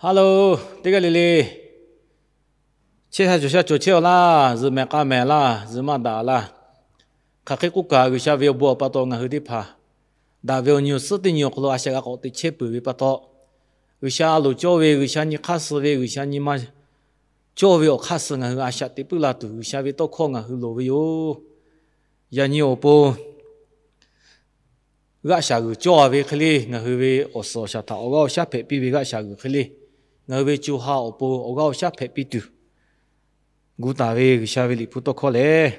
Hello, teˇ g'aˇ le le. Chehˇ sha cawˬ sha cawˬ chehˇ-aw laˇ. Zuhꞈ mehˍ k'a mehˍ laˇ. Zuhꞈ maˇ daꞈ laˇ. Hk'aˬ hk'e k'oˆ kaꞈ, G'uiˬsha ve awˬ bon awˬ pa taw ngaˬ hui teˇ hpaˍ daꞈ ve awˬ nyi awˬ suhˉ teˇ nyi awˬ hk'aw lo a shaꞈ g'a k'awꞈ teꞈ chehˇ peuˬ ve pa taw, G'uiˬsha a loˍ cawˇ ve, G'uiˬsha nyi hk'aˇ suh ve, G'uiˬsha nyi ma cawˇ ve awˬ hk'aˇ suh ngaˬ hui a shaꞈ teꞈ puiˉ la tuˬ, G'uiˬsha ve tawˇ hkawˇ ngaˬ hui loˍ ve yoˬ. Yaꞈ nyi awˬ pon g'aˆ shaˍ g'uiˬ cawˇ ve hk'e le, ngaˬ hui ve awˬ suhˍ awˬ shaˍ htaꞈ awˬ g'aˇ awˬ shaˉ hpehꞈ piˇ ve g'aˆ shaˍ g'uiˬ hk'e le, ngaˬ hui ve co ha awˬ pon awˬ g'aˇ awˬ shaˉ hpehꞈ piˇ tuˬ, gu taˍ ve G'uiˬsha ve Liꞈ hpu tawˇ hkawˇ lehˬ,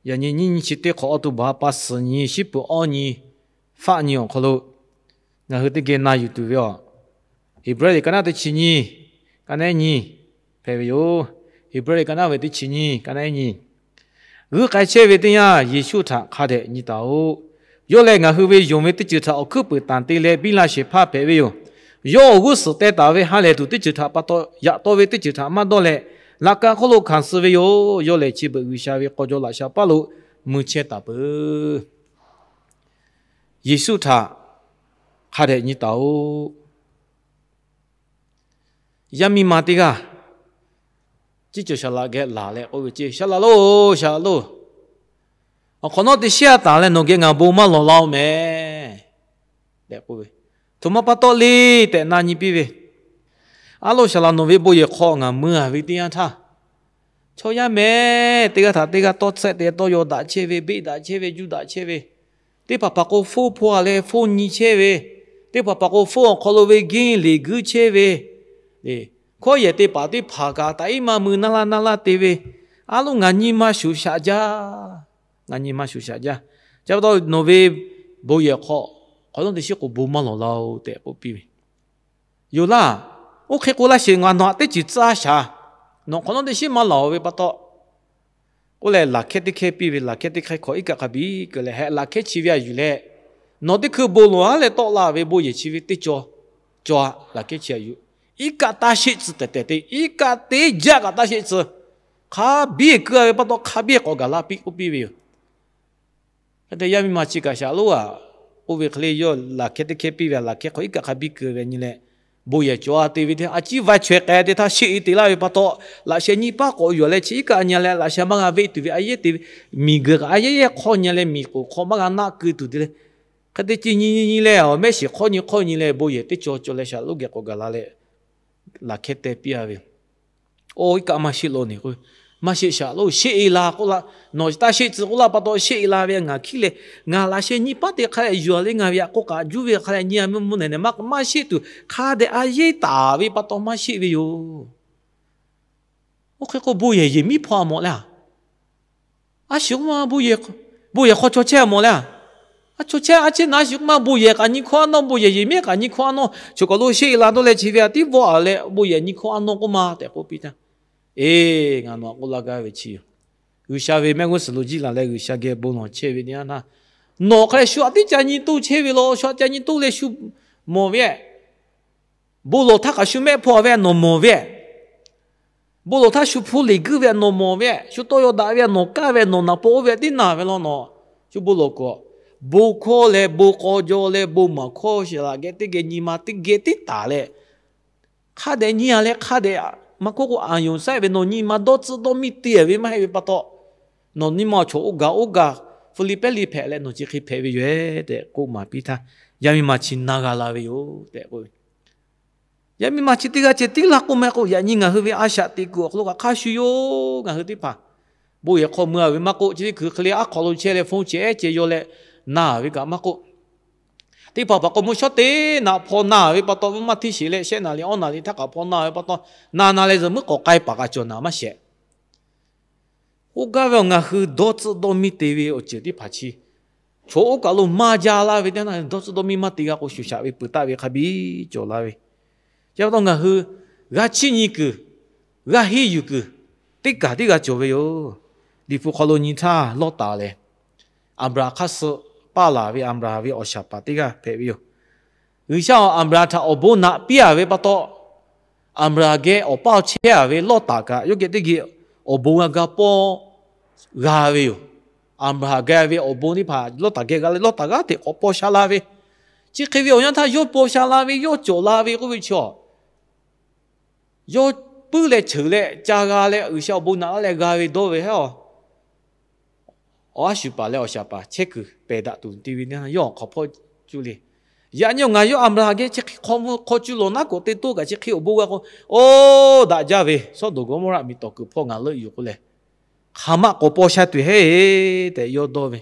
yaꞈ nyi nyiˇ nyiˇ chi teˇ hk'awꞈ awˬ to baˬ ha pa suhˍ nyi shiˉ peuˬ awˇ nyi faˆ nyi awˬ hk'aw lo ngaˬ hui teˇ geh na yuˬ tuˬ ve aˬ. Heˍbrehˇ liꞈ ka naˆ teˇ chi nyiˇ, ka naˆ ehˉ nyiˇ hpehꞈ ve yoˬ. Heˍbrehˇ liꞈ ka naˆ ve teˇ chi nyiˇ, ka naˆ ehˉ nyiˇ. G'uiˇ k'ai chehˇ ve teˇ yanˇ, Yeˍsuˆ htaꞈ hk'a dehꞈ nyi taˍ-oꞈ. Yawˇ lehˬ ngaˬ hui ve yonˍ ve teˇ ceuˬ htaꞈ awˬ hkuiˉ puiˍ tanˍ te leh biˇ laˇ shehˍ hpaˇ hpehꞈ ve yoˬ. Yawˇ awˬ g'uˇ suhˍ teh taˍ ve ha lehˬ tuˬ teˇ ceuˬ htaꞈ pa taw, yaꞈ taw ve teˇ ceuˬ htaꞈ maˇ dawˇ leh, laꞈ ka hk'oˆ lo hkanˍ suh ve yoˬ. Yawˇ lehˬ chi beuꞈ G'uiˬsha ve k'aw jaw laꞈ sha paˇ lo mui chehˇ taˍ peuˬ. Yeˍsuˆ htaꞈ hk'a dehꞈ nyi taˍ-oꞈ. Yaˇ miˇ ma teˇ g'aˇ, ciˉ cawˬ shaˍ laꞈ geh laˬ leh k'oˆ ve ceˇ, Shaˍ laꞈ loˬ, shaˍ laꞈ loˬ, awˬ hk'awꞈ nawˉ te sheˉ a taˍ leh nawˬ geh ngaˬ bon maˇ lawˬ la-oˬ mehˍ tehꞈ k'oˆ ve, htoꞈ ma pa taw le tehꞈ na nyi piˇ ve, A loˬ, shaˍ laꞈ, nawˬ ve bon yehˬ hk'aw ngaˬ mui-a ve teˇ yanˇ htaˇ, chaw yaˇ mehˍ teˇ g'aˇ htaꞈ teˇ g'aˇ tawˇ tsehˆ te tawˇ yaw daꞈ chehˇ ve, beˆ daꞈ chehˇ ve, juˇ daꞈ chehˇ ve, teˇ hpaˍ hpaˍ k'o hpfuhˇ hpaw-a leh hpfuhˇ nyi chehˇ ve, teˇ hpaˍ hpaˍ k'o hpfuhˇ awˬ hk'aw lo ve geˇ leˬ guiˇ chehˇ ve, hkawˇ yehˬ te paˍ teˇ hpaˍ kaꞈ taꞈ iˉ ma mui naˇ laˇ naˇ laˇ te ve, A loˬ, ngaˬ nyi ma shuˍ shaꞈ jaˇ. Ngaˬ nyi ma shuˍ shaꞈ jaˇ. Chi pa taw nawˬ ve bon yehˬ hk'aw, hk'awꞈ nawˉ te sheˉ k'o bon maˇ lawˬ la-oˬ tehꞈ k'oˆ piˇ ve yoˬ laˇ. Oˇ hk'e k'o laˇ sheˍ, ngaˬ nawˬ htaꞈ teˇ ceuˬ tcuhˉ shaˍ. Nawˬ hk'awꞈ nawˉ te sheˉ maˇ laˬ-oˬ ve pa taw, k'oˆ leh laˬ hkehˇ teˇ hkehˇ piˇ ve, laˬ hkehˇ teˇ hkehˇ hk'aw iˉ kaˆ hk'a biˇ keu leh hehꞈ laˬ hkehˇ chi ve a yuˬ leh, nawˬ teˇ hkui bon lawˬ-a leh tawˆ la ve bon yehˬ chi ve teˇ cawˇ, cawˇ-a laˬ hkehˇ chi a yuˬ. Iˉ kaˆ taˇ sheˆ tcuh tehˬ tehˬ te, iˉ kaˆ teˇ jaˆ kaꞈ taˇ sheˆ tcuh. Hk'a biˇ keu-a ve pa taw hk'a biˇ k'awꞈ gaˬ la piˇ k'oˆ piˇ ve yoˬ. Hk'e te yaˇ miˇ ma chi kaꞈ shaˍ loˉ-a, oˇ ve hk'e le yawˇ laˬ hkehˇ teˇ hkehˇ piˇ ve, laˬ hkehˇ hk'aw iˉ kaˆ hk'a biˇ keu ve nyi leh, bon yehˬ cawˬ-a te ve teˇ a ciˉ va chaweh k'ai te htaˇ sheˆ-e te laˇ ve pa taw, laꞈ sheh nyiˇ paˉ k'awꞈ yuˬ leh chi iˉ kaˆ nyi leh laꞈ sheh maˇ g'a veˆ tuˬ ve a yehˉ te ve, miˬ guiˬ kaꞈ a yehˉ yehˉ hk'awˇ nyi leh miˬ k'oˍ hk'aw maˇ g'a naˆ keu tuˬ te leh, hk'e te ce nyi nyi leh awˬ mehˆ shiˍ hk'awˇ nyi hk'awˇ nyi leh bon yehˬ teˇ cawˬ cawˬ leh shaˍ loˉ geh k'awꞈ gaˬ la leh, laˬ hkehˇ teh piˇ-a ve Oˇ iˉ kaˆ maˇ sheˆ lo neˬ k'o, maˇ sheˆ shaˍ loˉ sheˆ-e la k'oˆ laˇ. Nawˬ taˇ sheˆ tcuh k'oˆ laˇ pa taw sheˆ-e la ve ngaˬ hkiˉ leh, ngaˬ laꞈ sheh nyiˇ paˉ te hk'a leh yuˬ-a leh ngaˬ ve yaꞈ k'oˆ kaꞈ juˇ ve hk'a leh nyi-a mvuhˇ mvuhˇ nehˬ nehˬ maˇ maˇ sheˆ tuˬ hk'a dehꞈ a yehˉ taˍ ve pa taw maˇ sheˆ ve yoˬ. Oˇ hk'e k'o bon yehˬ yehˬ miˉ hpaw-a mawˬ le. A shu ma bon yehˬ hk'aw chaw chehˇ-a mawˬ le. A chaw chehˇ a chehˇ na a shu ma bon yehˬ kaꞈ nyi hkawˇ a nawˇ, bon yehˬ yehˬ miˉ kaꞈ nyi hkawˇ a nawˇ, choˬ kaˬ lo sheˆ-e la dawˇ leh chi ve a tiˉ vawˆ-a leh bon yehˬ nyi hkawˇ a nawˇ k'oˆ ma tehꞈ k'oˆ piˇ htaˇ, Eˬ, ngaˬ nawˬ htaꞈ k'oˆ laˇ gaˇ ve chi yoˬ. G'uiˬsha ve mehˆ g'uˇ suhˍ lo jiˇ laˬ leh G'uiˬsha geh bon lawˬ chehˇ ve teˇ yanˇ htaˇ, nawˬ hk'a leh shu a tiˉ ca nyi toˇ chehˇ ve law, shu a ca nyi toˇ leh shu mawˬ ve, bon lawˬ htaˇ kaꞈ shu mehˆ hpaw-a ve nawˬ mawˬ ve, bon lawˬ htaˇ shu hpfuhˇ leˬ guiˇ ve nawˬ mawˬ ve, shu tawˇ yaw daꞈ ve nawˬ kaˇ ve, nawˬ naˍ paw oˇ ve a tiˉ na ve law nawˬ. Shu bon lawˬ k'o, bon hkawˇ leh bon k'aw jaw leh bon maˍ hkawˇ shaˍ laꞈ geh teˇ geh nyi ma teˇ geh tiˉ taˍ leh, hk'a dehꞈ nyi-a leh hk'a dehꞈ maˇ hkawˇ k'o, aˬ yonˍ saˉ ve nawˬ nyi ma dawˇ tcuhˆ dawˇ miˇ te ve maˇ heˆ ve pa taw, nawˬ nyi ma chaw oˇ gaˬ oˇ gaˬ, Hpiˇliˇpehˇ liˇ hpehꞈ leh nawˬ chi hk'e hpehꞈ ve yoˬ-e tehꞈ k'oˆ maˍ piˇ htaˇ, yaˇ miˇ ma chi na g'a la ve yoˬ tehꞈ k'oˆ ve. Yaˇ miˇ ma chi teˇ g'aˇ ceh tiˉ laˇ k'oˆ maˇ k'oˆ, yaꞈ nyi ngaˬ hui ve a shaꞈ teꞈ kuiˬ awˬ hk'aw lo kaꞈ hk'a shuˍ yoˬ. Ngaˬ hui teˇ hpaˍ bon yehˬ hk'aw mui-a ve maˇ k'oˆ, chi teˇ hkui hk'e le aˉ hk'aw lo chehˇ leh hpfuhˇ cehˉ ceh yaw leh na ve kaꞈ maˇ k'oˆ, teˇ hpaˍ hpaˍ k'o mvuhˇ shawˉ teˇ naꞈ hpaw na ve pa taw, mvuhˇ maˇ htiˇ sheˍ leh shehˆ naˍ riˍ awˇ naˍ riˍ htaˇ kaꞈ hpaw na ve pa taw, na na leh zuhꞈ muiˉ k'awꞈ k'ai paˍ kaꞈ cawˬ naˍ maˇ shehˍ. K'oˆ gaˇ ve awˬ, ngaˬ hui dawˇ tcuhˆ dawˇ miˇ te ve awˬ ceuˬ teˇ hpaˍ chi chaw oˇ kaˬ lo maˇ jaˇ laˇ ve teˇ yanˇ, dawˇ tcuhˆ dawˇ miˇ maˇ te g'a k'o, shuˍ shaꞈ ve peuˬ taˆ ve hk'a biˇ cawˬ laˇ ve. Chi pa taw ngaˬ hui g'a chiˇ nyi kuiˬ, g'a henˇ yuˬ kuiˬ teˇ kaˬ teˇ g'a cawˬ ve yoˬ. Liꞈ hpu hk'aw lo nyi htaˇ, Lawˇtaˍ lehˬ Aˍbraˍhanˍ hk'aˇ suh paˇ laˬ ve Aˍbraˍhanˍ ve awˬ shaˍ paˍ teˇ g'aˇ hpehꞈ ve yoˬ. G'uiˬsha awˬ Aˍbraˍhanˍ htaꞈ awˬ bon naꞈ piˇ-a ve pa taw, Aˍbraˍhanˍ geh awˬ paˇ awˬ chehˇ-a ve Lawˇtaˍ kaꞈ yawˇ geh teˇ geh awˬ bon g'a ga pawˇ g'a ve yoˬ. Aˍbraˍhanˍ g'a ve awˬ bon teˇ hpaˍ Lawˇtaˍ geh g'a leh, Lawˇtaˍ g'aˇ hteꞈ k'awꞈ paw sha la ve. Chi hk'e ve awˬ yanˇ htaˇ, yawˇ paw sha la ve, yawˇ cawˬ la ve k'oˆ ve chi awˬ Yawˇ puiˉ leh cheuˬ leh ca g'a leh G'uiˬsha awˬ bon naꞈ laˇ leh g'a ve dawˇ ve hehˉ-aˬ. Awˬ a shuˍ paˍ leh awˬ shaˍ paˍ chehˇ kuiˬ pehˬ daꞈ tuˬ te ve teˇ yanˇ yawˇ awˬ hk'aw hpawˇ cuˇ le. Yaꞈ nyi awˬ ngaˬ yawˇ Aˍbraˍhanˍ geh chi hk'e hk'aw mvuh hk'aw cuˇ lawˬ naˉ k'oꞈ te toˇ kaꞈ chi hk'e awˬ bon g'a k'o, oˇ daꞈ jaˇ ve Sawˉdonˍ Gawˇmawˇraˆ miˬ tawˍ kuiˬ hpawˇ ngaˬ leuˆ yuˬ k'oˆ leh, hk'aˬ ma k'awꞈ paw sha tuˬ heˆ tehꞈ yawˇ dawˇ ve.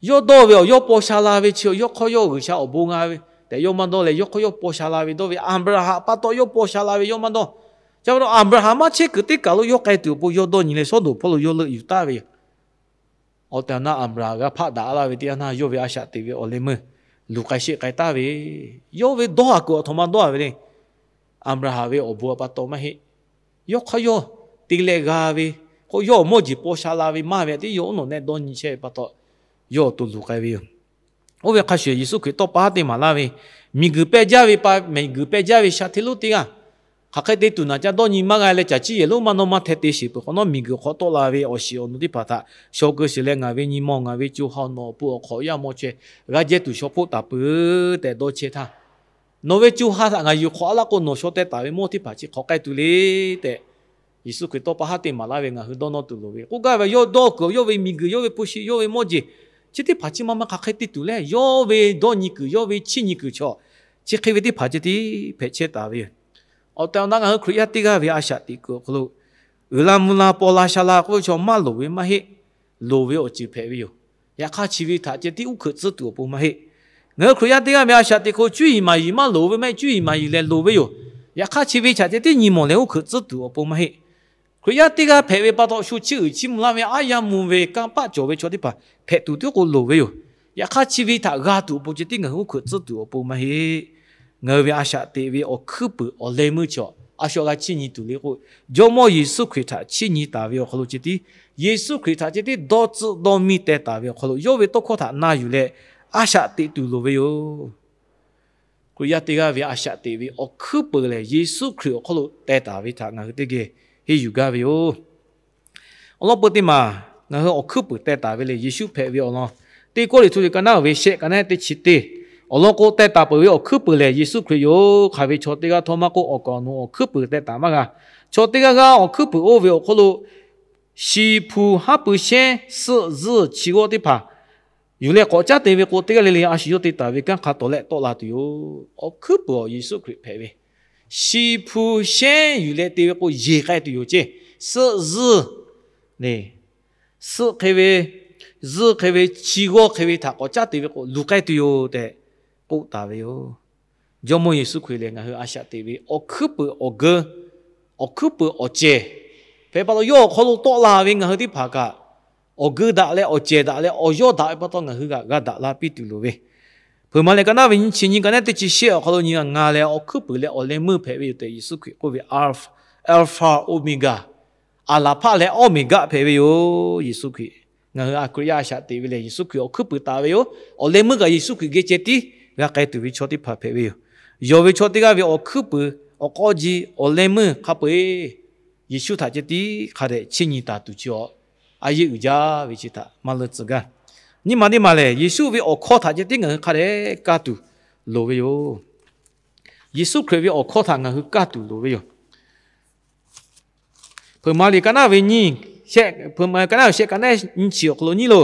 Yawˇ dawˇ ve awˬ yawˇ paw sha la ve chi awˬ yawˇ hk'aw yawˇ G'uiˬsha awˬ bon g'a ve tehꞈ yawˇ maˇ dawˇ leh, yawˇ hk'aw yawˇ paw sha la ve dawˇ ve. Aˍbraˍhanˍ pa taw yawˇ paw sha la ve yawˇ maˇ dawˇ. Ca pa taw Aˍbraˍhanˍ maˇ chehˇ kuiˬ teˇ kaˬ lo yawˇ k'ai tuˬ awˬ pon yawˇ dawˇ nyi leh Sawˉdonˍ hpawˇ lo yawˇ leuˆ yuˬ taˍ ve yoˬ. Awˬ tehˬ awˬ na Aˍbraˍhanˍ g'a hpaˆ daꞈ laˇ ve teˇ yanˇ yawˇ ve a shaꞈ teꞈ ve awˬ leh meuˇ luˬ k'ai sheˆ k'ai taˍ ve, yawˇ ve dawˇ a kuiˬ awˬ htoꞈ ma dawˇ a ve le. Aˍbraˍhanˍ ve awˬ bon a pa taw maˇ heˆ. Yawˇ hk'aˇ yawˇ te leh g'a ve k'o, yawˇ awˬ mawˇ jeˬ paw sha la ve maˇ ve tiˉ yawˇ oˉ nawˬ nehˆ dawˇ nyi chehˇ ve pa taw, yawˇ awˬ to luˬ k'ai ve yoˬ. Oˇ ve hk'a shuˍ Yeˍsuˆ Hkriꞈ tawˇ pa haˉ te maˍ laˇ ve, miˬguiˬ peh jaˇ ve pa, miˬguiˬ peh jaˇ ve sha hteˇ lonˉ teˇ g'aˇ hk'aˬ hk'e te tuˬ naˍ ca dawˇ nyi maˇ g'a leh, caˬ ciˇ yehˬ lonˉ maˇ nawˇ maˇ hteh te sheˍ peuˬ hk'awꞈ nawˉ, miˬguiˬ hk'aw tawˆ la ve awˬ shiˍ awˬ nu teˇ hpaˍ htaꞈ shaw keu sheˍ leh, ngaˬ ve nyi ma ngaˬ ve co ha nawˬ awˬ pon awˬ hk'awꞈ yaˇ maw chaweh g'a jehˇ tuˬ shaw hpoˆ taˍ peuˬ tehꞈ dawˇ chehˇ htaˇ, nawˬ ve co ha htaꞈ ngaˬ yuˬ hk'awꞈ a laˇ k'o, nawˬ shaw teh taˍ ve mawˇ teˇ hpaˍ chi hk'awꞈ k'ai tuˬ le tehꞈ, Yeˍsuˆ Hkriꞈ tawˇ pa haˉ te maˍ laˇ ve ngaˬ hui dawˇ nawˇ tuˬ loˍ ve k'oˆ gaˇ ve, yawˇ dawˇ kuiˬ yawˇ ve miˬguiˬ, yawˇ ve hpu shi, yawˇ ve mawˇ jeˬ chi teˇ hpaˍ chi ma ma hk'aˬ hk'e te tuˬ leh, yawˇ ve dawˇ nyi kuiˬ, yawˇ ve chiˇ nyi kuiˬ chaw chi hk'e ve teˇ hpaˍ ceh tiˉ hpehꞈ chehˇ taˍ ve yoˬ. Awˬ tehˬ awˬ na ngaˬ hui Hkriꞈ yaˇ teˇ g'aˇ ve a shaꞈ teꞈ kuiˬ awˬ hk'aw lo, uiˍ la mvuh la paw la sha la k'oˆ ve chaw maˇ loˍ ve maˇ heˆ. Loˍ ve awˬ ceuˬ hpehꞈ ve yoˬ. Yaꞈ hk'aˇ chi ve htaꞈ ceh tiˉ uˉ hkeuꞈ tcuhˉ tuˬ awˬ pon maˇ heˆ. Ngaˬ hui Hkriꞈ yaˇ teˇ g'aˇ ve a shaꞈ teꞈ hk'aw lo cuˇ yiˍ maˍ yiˍ maˇ loˍ ve maˇ heˆ. Cuˇ yiˍ maˍ yiˍ lehˬ loˍ ve yoˬ. Yaꞈ hk'aˇ chi ve htaꞈ ceh tiˉ nyi mawˬ leh uˉ hkeuꞈ tcuhˉ tuˬ awˬ pon maˇ heˆ. Hkriꞈ yaˇ teˇ g'aˇ hpehꞈ ve pa taw shu chiˇ uiˍ chiˇ mvuh laˇ ve aˉ yaˇ mvuh ve kanˇ paˆ cawˬ ve chaw teˇ hpaˍ hpehꞈ tuˬ tiˉ k'o loˍ ve yoˬ. Yaꞈ hk'aˇ chi ve htaꞈ g'a tuˬ awˬ pon ceh tiˉ ngaˬ hui uˉ hkeuꞈ tcuhˉ tuˬ awˬ pon maˇ heˆ. Ngaˬ hui ve a shaꞈ teꞈ ve awˬ hkuiˉ puiˍ awˬ leh meuˇ chaw a shu g'a chiˇ nyi tuˬ le k'o, Jawˇmawˇ Yeˍsuˆ Hkriꞈ htaꞈ chiˇ nyi taˍ ve awˬ hk'aw lo ceh tiˉ, Yeˍsuˆ Hkriꞈ htaꞈ ceh tiˉ dawˇ tcuhˆ dawˇ miˇ teh taˍ ve awˬ hk'aw lo yawˇ ve tawˇ hkawˇ htaꞈ na yuˬ leh a shaꞈ teꞈ tuˬ loˍ ve yoˬ. Hkriꞈ yaˇ teˇ g'aˇ ve a shaꞈ teꞈ ve awˬ hkuiˉ puiˍ lehˬ, Yeˍsuˆ Hkriꞈ awˬ hk'aw lo teh taˍ ve htaꞈ ngaˬ hui teˇ geh henˇ yuˬ gaˇ ve yoˬ. Awˬ lawn peu teˇ maˬ ngaˬ hui awˬ hkuiˉ puiˍ teh taˍ ve lehˬ, Yeˍsuˆ hpehꞈ ve awˬ lawn teˇ Kawˇrenˍhtuˆ liꞈ ka naˉ uiˍ ve shehˆ ka naˉ teˇ chi teˇ awˬ lawn k'o, teh taˍ peuˬ ve awˬ hkuiˉ puiˍ lehˬ, Yeˍsuˆ Hkriꞈ yoˬ. Hk'aˬ ve chaw teˇ g'aˇ htawˇ maˇ k'oˆ, awˬ kaˍ awˬ nu awˬ hkuiˉ puiˍ teh taˍ maˇ g'a. Chaw teˇ g'aˇ g'aˇ awˬ hkuiˉ puiˍ oˇ ve awˬ hk'oˆ lo shi, hpu, haˉ pui, shehnˉ, suhˆ, zuhˇ, chi g'awˇ teˇ hpaˍ yuˬ leh k'awꞈ caˉ te ve k'o, teˇ g'aˇ le le a shu yawˇ te taˍ ve kanˉ hk'a tawˍ lehˆ tawˆ la tuˬ yoˬ. Awˬ hkuiˉ puiˍ awˬ Yeˍsuˆ Hkriꞈ hpehꞈ ve, shi, hpu, shehnˉ yuˬ leh te ve k'o, yeˬ k'ai tuˬ yoˬ ceˇ. Suhˆ, zuhˇ, suhˆ hk'e ve, zuhˇ hk'e ve, chi g'awˇ hk'e ve htaꞈ k'awꞈ caˉ te ve k'o, luˬ k'ai tuˬ yoˬ tehꞈ k'oˆ taˍ ve yoˬ. Jawˇmawˇ Yeˍsuˆ Hkriꞈ lehˬ, ngaˬ hui a shaꞈ teꞈ ve awˬ hkuiˉ puiˍ awˬ geu, awˬ hkuiˉ puiˍ awˬ cehˬ hpehꞈ pa taw, yawˇ awˬ hk'aw lo tawˆ la ve ngaˬ hui teˇ hpaˍ kaꞈ, awˬ geu daꞈ leh awˬ cehˬ daꞈ leh awˬ yawˇ daꞈ ve pa taw, ngaˬ hui g'a g'a daꞈ la piˇ tuˬ loˍ ve, Hpeuꞈ maˍ liꞈ ka naˉ ve nyiˇ chi nyiˇ ka naˉ teˇ chi shehˆ awˬ hk'aw lo nyi, ngaˬ lehˬ awˬ hkuiˉ puiˍ leh awˬ leh meuˇ hpehꞈ ve yoˬ tehꞈ Yeˍsuˆ Hkriꞈ k'oˆ ve, Alpha Omega, Aˍlaˍhpaˆ leh Awˇmeˍgaˆ hpehꞈ ve yoˬ. Yeˍsuˆ Hkriꞈ, ngaˬ hui a Hkriꞈ yaˇ a shaꞈ teꞈ ve lehˬ, Yeˍsuˆ Hkriꞈ awˬ hkuiˉ puiˍ taˍ ve yoˬ. Awˬ leh meuˇ kaꞈ Yeˍsuˆ Hkriꞈ geh ceh tiˉ g'a k'ai tuˬ ve chaw teˇ hpaˍ hpehꞈ ve yoˬ. Yonˍ ve chaw teˇ g'aˇ ve awˬ hkuiˉ puiˍ awˬ k'aw ji awˬ leh meuˇ hk'a peu-eˬ Yeˍsuˆ htaꞈ ceh tiˉ hk'a dehꞈ chiˇ nyi taˍ tuˬ chi awˬ a yeˇ uiˍ jaˇ ve chi htaꞈ maˇ leuˆ tcuh gaˇ. Nyiˇ maˬ teˇ maˬ lehˬ, Yeˍsuˆ ve awˬ hkawˇ htaꞈ ceh tiˉ ngaˬ hui hk'a dehꞈ kaˇ tuˬ loˍ ve yoˬ. Yeˍsuˆ Hkriꞈ ve awˬ hkawˇ htaꞈ ngaˬ hui kaˇ tuˬ loˍ ve yoˬ. Hpeuꞈ maˍ liꞈ ka naˉ ve nyiˇ, Hpeuꞈ maˍ ka naˉ ve shehˆ ka naˉ nyiˇ chi awˬ hk'aw lo nyiˇ lo,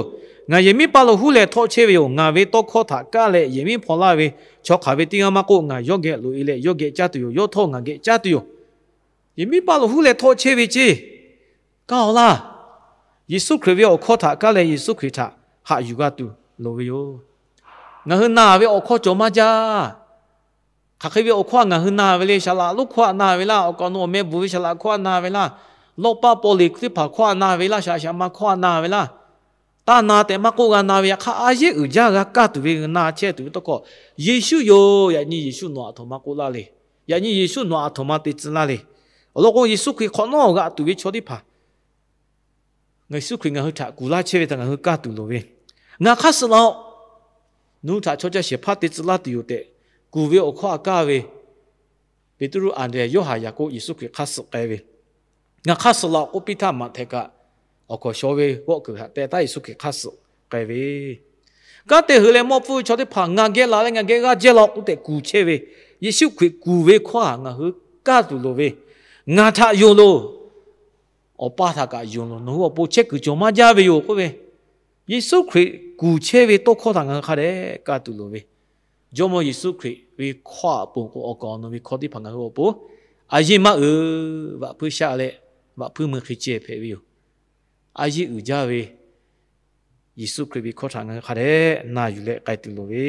Ngaˬ yehˬ miˉ paˇ lo huˉ leh htawˆ chehˇ ve yoˬ. Ngaˬ ve tawˇ hkawˇ htaꞈ kaˇ leh yehˬ miˉ hpaw laˇ ve chaw hk'aˬ ve teˇ g'aˇ maˇ k'oˆ, ngaˬ yawˇ geh loꞈ-e leh yawˇ geh caˇ tuˬ yoˬ. Yawˇ htawˇ ngaˬ geh caˇ tuˬ yoˬ. Yehˬ miˉ paˇ lo huˉ leh htawˆ chehˇ ve ceˇ. Kaˇ-aw laˇ. Yeˍsuˆ Hkriꞈ ve awˬ hkawˇ htaꞈ kaˇ leh Yeˍsuˆ Hkriꞈ htaꞈ haꞈ yuˬ g'a tuˬ loˍ ve yoˬ. Ngaˬ hui na ve awˬ hkawˇ cawˬ maˇ jaˇ. Hk'aˬ hk'e ve awˬ hkawˇ htaꞈ ngaˬ hui na ve le. Saˍ laꞈ lonˉ hkawˇ htaꞈ na ve laˇ. Awˬ kaˍ awˬ nu awˬ meh bvuhˬ ve saˍ laꞈ hkawˇ htaꞈ na ve laˇ. Lawˇ paˇ paw leˬ teˇ hpaˍ hkawˇ htaꞈ na ve laˇ. Shaꞈ shaꞈ ma hkawˇ htaꞈ na ve laˇ. Taˇ na tehꞈ maˇ k'oˆ g'a na ve, yaꞈ hk'aˇ a yeˇ uiˍ jaˇ g'a kaˇ tuˬ ve na chehˇ tuˬ ve tawˇ hkawˇ, Yeˍsuˆ yoˬ. Yaꞈ nyi Yeˍsuˆ nawˬ aˬ htoꞈ ma k'oˆ laˇ le. Yaꞈ nyi Yeˍsuˆ nawˬ aˬ htoꞈ ma te tcuh laˇ le. Awˬ lawn k'o, Yeˍsuˆ Hkriꞈ hk'awꞈ nawˉ g'aꞈ tuˬ ve chaw teˇ hpaˍ, Yeˍsuˆ Hkriꞈ ngaˬ hui htaꞈ kuˬ laˇ chehˇ ve htaꞈ ngaˬ hui kaˇ tuˬ loˍ ve, Ngaˬ hk'aˇ suh laˬ-oꞈ. Nawˬ hui htaꞈ chaw ca shehˍ hpaˇ te tcuh laˇ tuˬ yoˬ tehꞈ kuˬ ve awˬ hkawˇ aꞈ kaˇ ve, Peˍtruˆ, Anˍdrehˍ, Yoˇhanˬ, Yaˍkoˆ Yeˍsuˆ Hkriꞈ hk'aˇ suh k'ai ve, Ngaˬ hk'aˇ suh laˬ-oꞈ k'oˆ piˇ htaˇ, Maꞈhtehˍ kaꞈ awˬ hkawnˍ shaw ve g'awˆ kuiˬ htaꞈ teh taˉ Yeˍsuˆ Hkriꞈ hk'aˇ suh k'ai ve, kanˉ te heuˬ leh mawˇ pfuhˇ ve chaw teˇ hpaˍ ngaˬ geh laˬ leh ngaˬ geh g'aˇ jehˇ law k'oˆ tehꞈ kuˬ chehˇ ve, Yeˍsuˆ Hkriꞈ kuˬ ve hkawˇ htaꞈ ngaˬ hui kaˇ tuˬ loˍ ve, ngaˬ htaꞈ yonˍ loˬ. Awˬ pa htaꞈ kaꞈ yonˍ loˬ. Nawˬ hui awˬ pon chehˇ kuiˬ cawˬ maˇ jaˇ ve yoˬ k'oˆ ve, Yeˍsuˆ Hkriꞈ kuˬ chehˇ ve tawˇ hkawˇ htaꞈ ngaˬ hui hk'a dehꞈ kaˇ tuˬ loˍ ve, Jawˇmawˇ Yeˍsuˆ Hkriꞈ ve hkawˇ awˬ pon k'o, awˬ kaˍ awˬ nu ve hkawˇ teˇ hpaˍ ngaˬ hui awˬ pon a yeˇ maˇ uiˍ, vaꞈ hpuiˇ shaˆ leh vaꞈ hpuiˇ mui hk'e ceh hpehꞈ ve yoˬ. A yeˇ uiˍ jaˇ ve Yeˍsuˆ Hkriꞈ ve hkawˇ htaꞈ ngaˬ hui hk'a dehꞈ na yuˬ leh k'ai tuˬ loˍ ve,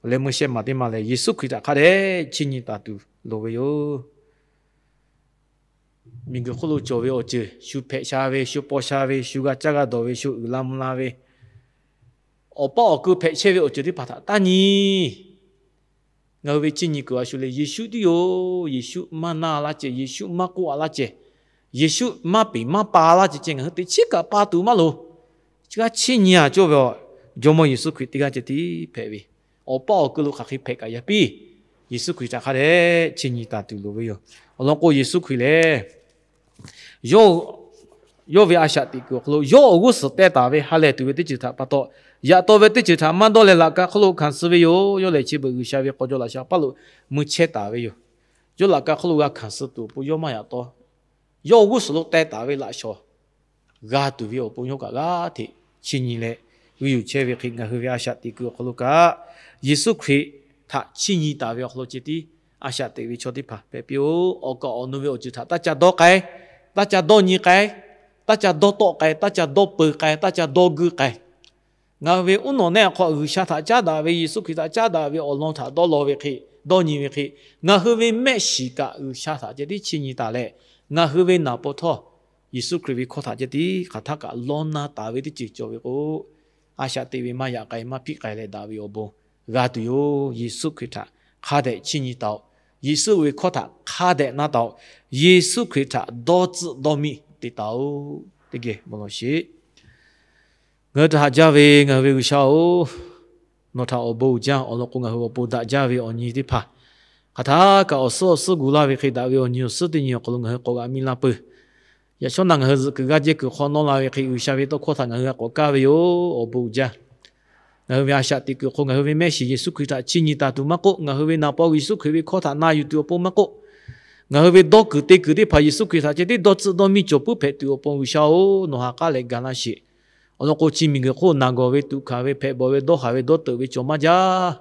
awˬ leh meuˇ shehˆ maˬ teˇ maˬ lehˬ, Yeˍsuˆ Hkriꞈ htaꞈ hk'a dehꞈ chiˇ nyi taˍ tuˬ loˍ ve yoˬ. Miˬguiˬ hk'oˆ lo cawˬ ve awˬ ceuˬ, shu hpehꞈ sha ve, shu paw sha ve, shu g'a caˇ g'a dawˬ ve, shu uiˍ la mvuh la ve, awˬ paˇ awˬ keu hpehꞈ chehˇ ve awˬ ceuˬ teˇ hpaˍ htaꞈ taˇ nyi. Ngaˬ hui ve chiˇ nyi kuiˬ a shu leh Yeˍsuˆ tiˉ yoˬ. Yeˍsuˆ maˇ na laˇ ceh, Yeˍsuˆ maˇ k'oˆ a laˇ ceh, Yeˍsuˆ maˇ peˍ maˇ pa laˇ ceh ceh, ngaˬ hui teꞈ chiˉ kaꞈ pa tuˬ maˇ loˍ. Chi g'aˇ chiˇ nyi a cawˇ ve, Jawˇmawˇ Yeˍsuˆ Hkriꞈ teˇ g'aˇ ceh tiˉ hpehꞈ ve, awˬ paˇ awˬ keu lo hk'aˬ hk'e hpehꞈ kaꞈ yaꞈ piˇ, Yeˍsuˆ Hkriꞈ htaꞈ hk'a dehꞈ chiˇ nyi taˍ tuˬ loˍ ve yoˬ. Awˬ lawn k'o, Yeˍsuˆ Hkriꞈ lehˬ yawˇ ve a shaꞈ teꞈ kuiˬ awˬ hk'aw lo yawˇ awˬ g'uˇ suhˍ teh taˍ ve ha lehˬ tuˬ ve teˇ ceuˬ htaꞈ pa taw, yaꞈ taw ve teˇ ceuˬ htaꞈ maˇ dawˇ leh laꞈ ka hk'oˆ lo hkanˍ suh ve yoˬ. Yawˇ lehˬ chi beuꞈ G'uiˬsha ve k'aw jaw laꞈ shaˍ paˇ lo mui chehˇ taˍ ve yoˬ. Yawˇ laꞈ ka hk'oˆ lo g'a hkanˍ suh tuˬ awˬ pon yawˇ maˇ yaꞈ taw, yawˇ awˬ g'uˇ suhˍ lo teh taˍ ve laꞈ shawnˍ g'a tuˬ ve awˬ pon yawˇ kaꞈ g'aˇ hteꞈ chiˇ nyi leh g'uiˇ yuˬ chehˇ ve hk'e, ngaˬ hui ve a shaꞈ teꞈ kuiˬ awˬ hk'aw lo kaꞈ Yeˍsuˆ Hkriꞈ htaꞈ chiˇ nyi taˍ ve awˬ hk'aw lo ceh tiˉ a shaꞈ teꞈ ve chaw teˇ hpaˍ hpehꞈ piˇ-oˆ. Awˬ kaˍ awˬ nu ve awˬ ceuˬ htaꞈ taˇ ca dawˇ k'ai, taˇ ca dawˇ nyi k'ai, taˇ ca dawˇ tawˆ k'ai, taˇ ca dawˇ peu k'ai, taˇ ca dawˇ guiˇ k'ai. Ngaˬ hui ve uˉ nawˬ nehˆ awˬ hk'aw G'uiˬsha htaꞈ caˉ daꞈ ve, Yeˍsuˆ Hkriꞈ htaꞈ caˉ daꞈ ve awˬ lawn htaꞈ dawˇ law ve hk'e, dawˇ nyi ve hk'e, ngaˬ hui ve mehˆ shiˍ kaꞈ G'uiˬsha htaꞈ ceh tiˉ chiˇ nyi taˍ leh, ngaˬ hui ve naˍ paw htawˇ Yeˍsuˆ Hkriꞈ ve hkawˇ htaꞈ ceh tiˉ hk'aˬ htaˇ kaꞈ lawˇ na taˍ ve teˇ ceuˬ cawˬ ve k'o, a shaꞈ teꞈ ve maˇ yaꞈ k'ai maˇ hpiˆ k'ai leh daꞈ ve awˬ bon g'a tuˬ yoˬ. Yeˍsuˆ Hkriꞈ htaꞈ hk'a dehꞈ chiˇ nyi taˍ-oꞈ. Yeˍsuˆ ve hkawˇ htaꞈ hk'a dehꞈ na taˍ-oꞈ. Yeˍsuˆ Hkriꞈ htaꞈ dawˇ tcuhˆ dawˇ miˇ te taˍ-oꞈ. Teˇ geh bon lawˬ sheˍ. Ngaˬ hui htaꞈ haꞈ jaˇ ve ngaˬ hui ve G'uiˬsha-oˬ, nawˬ htaꞈ awˬ bon uiˍ jaˇ. Awˬ lawn k'o, ngaˬ hui awˬ pon daꞈ jaˇ ve awˬ nyi teˇ hpaˍ hk'aˬ htaˇ kaꞈ awˬ suhˉ awˬ suhˉ gu laˇ ve hk'e, daꞈ ve awˬ nyi awˬ suhˉ teˇ nyi awˬ hk'aw lo ngaˬ hui k'awꞈ g'a miˇ laˇ peuˬ. Yaꞈ shawˉ naꞈ ngaˬ hui zuhꞈ kuiˬ g'aˇ jehˇ kuiˬ hk'aw nawˇ la ve hk'e, G'uiˬsha ve tawˇ hkawˇ htaꞈ ngaˬ hui g'a k'awꞈ kaˇ ve yoˬ. Awˬ bon uiˍ jaˇ. Ngaˬ hui ve a shaꞈ teꞈ kuiˬ hk'aw ngaˬ hui ve mehˆ shiˍ Yeˍsuˆ Hkriꞈ htaꞈ chiˇ nyi taˍ tuˬ maˇ k'oˆ, ngaˬ hui ve naˍ paw Yeˍsuˆ Hkriꞈ ve hkawˇ htaꞈ na yuˬ tuˬ awˬ pon maˇ k'oˆ, ngaˬ hui ve dawˇ kuiˬ te kuiˬ teˇ hpaˍ Yeˍsuˆ Hkriꞈ htaꞈ ceh tiˉ dawˇ tcuhˆ dawˇ miˇ cawˬ puiˉ hpehꞈ tuˬ awˬ pon G'uiˬsha-oˬ, nawˬ ha k'aˉ leh ga laˇ sheˍ. Awˬ lawn k'o, chi miˬguiˬ hk'oˆ naˬ gawˬ ve, tuꞈ hkanˍ ve, hpehꞈ bawˬ ve, dawˇ haˍ ve, dawˇ teuꞈ ve cawˬ maˇ jaˇ.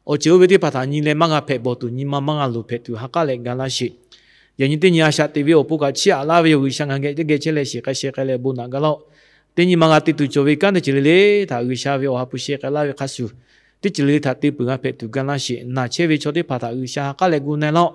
Awˬ ceuˬ oˇ ve teˇ hpaˍ htaꞈ nyi leh maˇ g'a hpehꞈ bawˬ tuˬ, nyi ma maˇ g'a loˍ hpehꞈ tuˬ ha k'aˉ leh ga laˇ sheˍ. Yaꞈ nyi teˇ nyi a shaꞈ teꞈ ve awˬ pon kaꞈ chiˇ aꞈ laˇ ve yoˬ. G'uiˬsha ngaˬ hui geh teˇ geh chehˇ leh shiˍ k'ai sheh k'ai leh bon naꞈ ga laˇ-oˆ. Teˇ nyi ma g'a te tuˬ cawˬ ve kanˉ teˇ ceuˬ le le htaꞈ G'uiˬsha ve awˬ ha hpu sheh k'ai laˇ ve hk'a shuˍ, teˇ ceuˬ le le htaꞈ te peuˬ g'a hpehꞈ tuˬ ga laˇ sheˍ. Naˬ chehˇ ve chaw teˇ hpaˍ htaꞈ G'uiˬsha ha k'aˉ leh gu na laˇ-oˆ.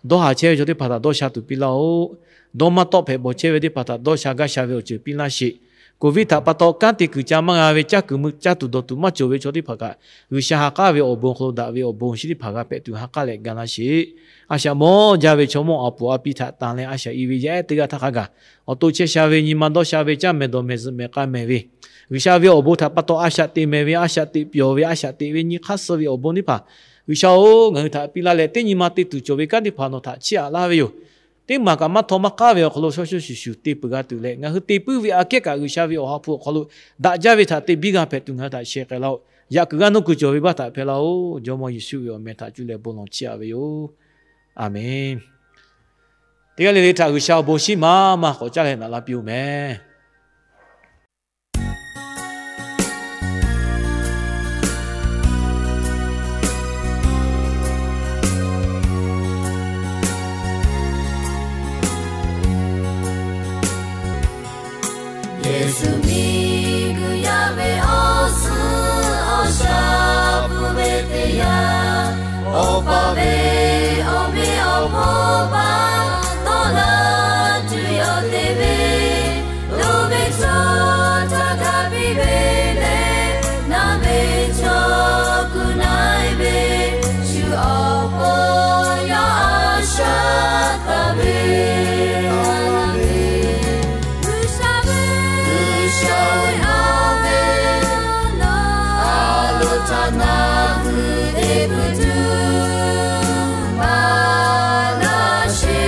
Dawˇ haˍ chehˇ ve chaw teˇ hpaˍ htaꞈ dawˇ sha tuˬ piˇ laˇ-oˆ. Dawˇ maˇ tawˆ hpehꞈ bawˬ chehˇ ve teˇ hpaˍ htaꞈ dawˇ sha gaˇ sha ve awˬ ceuˬ piˇ laˇ sheˍ. Covid htaꞈ pa taw kanˉ te kuiˬ ca maˇ g'a ve, caˇ kuiˬ mui caˇ tuˬ dawˬ tuˬ maˇ cawˬ ve chaw teˇ hpaˍ kaꞈ, G'uiˬsha ha k'aˉ ve awˬ bon hk'aw lo daꞈ ve awˬ bon chi teˇ hpaˍ g'a hpehꞈ tuˬ ha k'aˉ leh ga laˇ sheˍ. A shaꞈ mawˇ jaˇ ve chaw mawˇ a puˍ a pi htaꞈ tanˬ leh a shaꞈ i ve yaˇ ehˉ teˇ g'aˇ htaˇ hk'a gaˬ, awˬ to chehˇ sha ve, nyi ma dawˇ sha ve, caˇ mehˍ dawˬ mehˍ zuhꞈ mehˍ k'a mehˍ ve, G'uiˬsha ve awˬ bon htaꞈ pa taw a shaꞈ te mehˍ ve, a shaꞈ teꞈ pyawˬ ve, a shaꞈ teꞈ ve nyi hk'aˇ suh ve awˬ bon teˇ hpaˍ, G'uiˬsha-oˬ, ngaˬ hui htaꞈ piˇ laˇ leh, teˇ nyi ma te tuˬ cawˬ ve kanˉ teˇ hpaˍ nawˬ htaꞈ chiˇ aꞈ laˇ ve yoˬ. Teˇ maˬ kaꞈ maˇ htaw maˇ k'aˉ ve awˬ hk'aw lo shaw shuˍ shuˍ shuˍ te peuˬ g'a tuˬ leh, ngaˬ hui te puiˉ ve aꞈ kehˉ kaꞈ G'uiˬsha ve awˬ ha hpu awˬ hk'aw lo daꞈ jaˇ ve htaꞈ te biˇ g'a hpehꞈ tuˬ ngaˬ hui htaꞈ sheh k'ai laˇ-oˆ. Yaꞈ kuiˬ g'aˇ nuˇ kuiˬ cawˬ ve baˆ htaꞈ hpehˇ laˇ-oˆ. Jawˇmawˇ Yeˍsuˆ ve awˬ meh htaꞈ cuˇ leh bon lawˬ chiˇ aꞈ ve yoˬ. Aˬmenˍ. Teˇ g'aˇ le le htaꞈ G'uiˬsha awˬ bon shiˉ maˇ maˇ k'awꞈ caˉ leh naꞈ la piˇ-oˬ mehˍ. Yeˍsuˆ miˬguiˬ yaˇ ve awˬ suhˉ awˬ shaˍ pun ve teˇ yanˇ, Awˬ pa ve awˬ meh awˬ hponˇ baˆ tawˆ la tuˬ yawˇ te ve, loˍ ve chaw htaꞈ hk'a piˇ ve leh, naˬ ve chaw kuˬ na-e ve, shu awˬ pon yawˇ a shaꞈ taˍ ve, G'uiˬsha ve, G'uiˬsha ve awˬ meh, a loˍ htaꞈ na hui te pui tuˬ maˇ na sheˍ.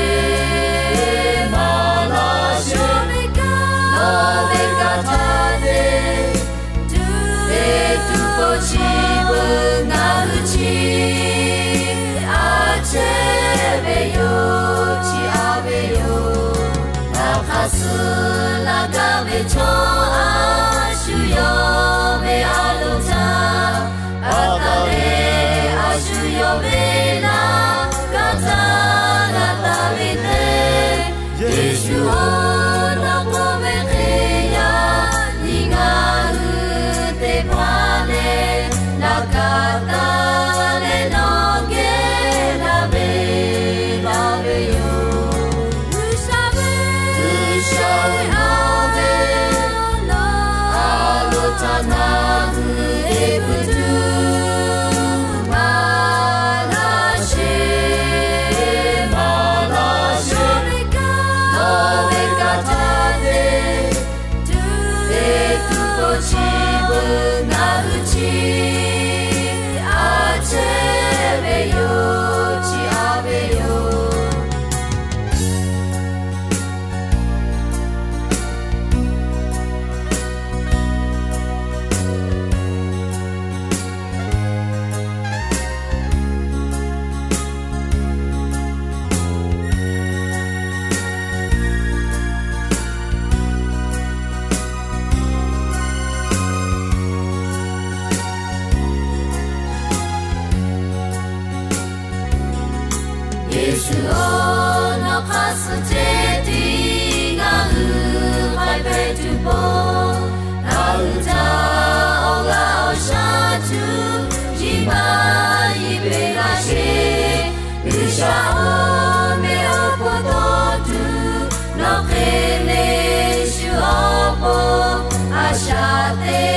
G'uiˬsha-oˬ, mehˆ awˬ hk'aw taw tuˬ nawˬ hk'e le shu awˬ pon, a shaꞈ te